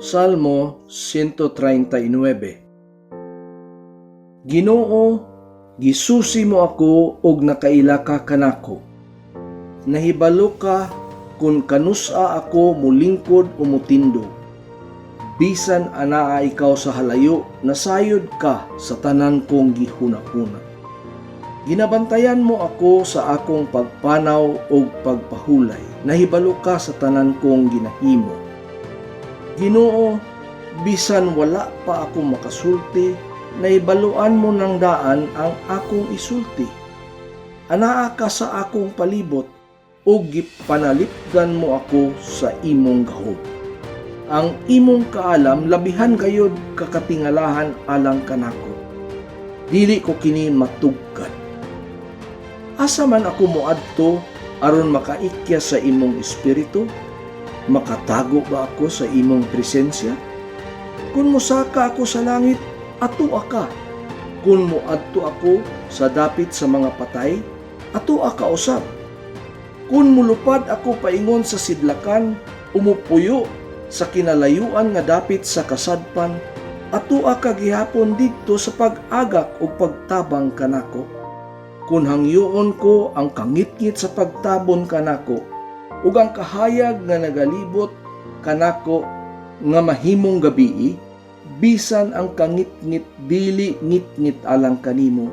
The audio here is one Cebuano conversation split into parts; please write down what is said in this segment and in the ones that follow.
Salmo 139. Ginoo, gisusi mo ako ug nakaila ka kanako. Nahibalo ka kung kanusa ako mulingkod o mutindog. Bisan anaa ikaw sa halayo, nasayod ka sa tanan kong gihuna-huna. Ginabantayan mo ako sa akong pagpanaw ug pagpahulay. Nahibalo ka sa tanan kong ginahimo. Ginoo, bisan wala pa ako makasulti, nahibaluan mo nang daan ang akong isulti. Anaa ka sa akong palibot, ug gipanalipdan mo ako sa imong gahom. Ang imong kaalam labihan gayud kakatingalahan alang kanako. Dili ko kini matugkad. Asa man ako moadto aron makaikya sa imong espiritu? Makatago ba ako sa imong presensya? Kung mosaka ako sa langit, atoa ka. Kung moadto ako sa dapit sa mga patay, atoa ka usab. Kung mulupad ako paingon sa sidlakan, o mopuyo sa kinalayuan nga dapit sa kasadpan, atoa ka gihapon didto sa pag-agak ug pagtabang kanako. Kung hangyoon ko ang kangitngit sa pagtabon kanako, ug ang kahayag nga nagalibot kanako nga mahimong gabii, bisan ang kangitngit dili ngitngit alang kanimo,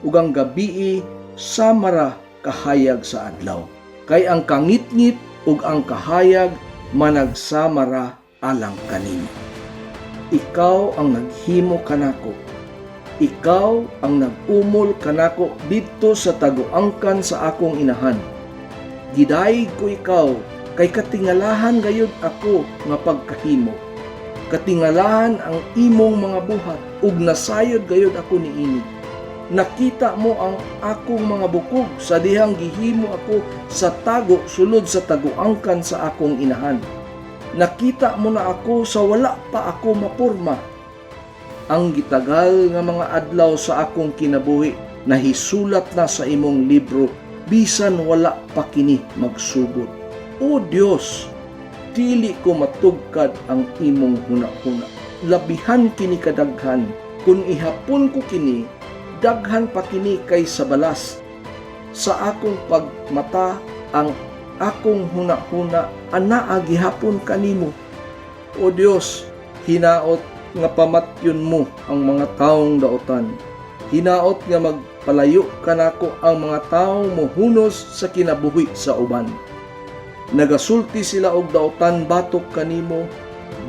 ug ang gabii sama ra kahayag sa adlaw. Kay ang kangitngit ug ang kahayag managsama ra alang kanimo. Ikaw ang naghimo kanako. Ikaw ang nag-umol kanako didto sa taguangkan sa akong inahan. Gidayeg ko ikaw kay katingalahan gayud ako nga pagkahimo. Katingalahan ang imong mga buhat ug nasayod gayud ako niini. Nakita mo ang akong mga bukog sa dihang gihimo ako sa tago sulod sa taguangkan sa akong inahan. Nakita mo na ako sa wala pa ako maporma. Ang gitagal nga mga adlaw sa akong kinabuhi nahisulat na sa imong libro bisan wala pa kini magsugod. O Dios, dili ko matugkad ang imong hunahuna. Labihan kini kadaghan. Kung ihapon ko kini, daghan pa kini kaysa balas. Sa akong pagmata, ang akong hunahuna anaa gihapon kanimo. O Dios, hinaot nga pamatyon mo ang mga taong daotan. Hinaot nga magpalayo kanako ang mga taong mohunos sa kinabuhi sa uban. Nagasulti sila og daotan batok kanimo,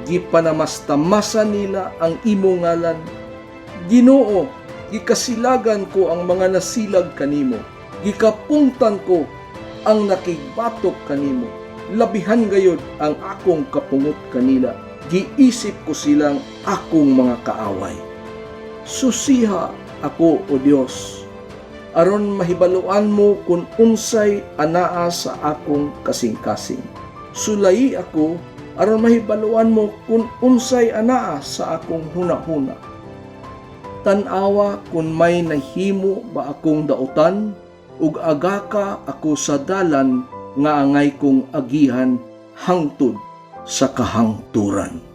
gipanamastamasan nila ang imong ngalan. Ginoo, gikasilagan ko ang mga nasilag kanimo, gikapungtan ko ang nakigbatok kanimo. Labihan gayud ang akong kapungot kanila. Giisip ko silang akong mga kaaway. Susiha ako, O Dios, aron mahibaluan mo kung unsay anaa sa akong kasing-kasing. Sulayi ako aron mahibaluan mo kung unsay anaa sa akong hunahuna. Tan-awa kung may nahimo ba akong daotan ug agaka ako sa dalan nga angay kong agihan hangtod sa kahangturan.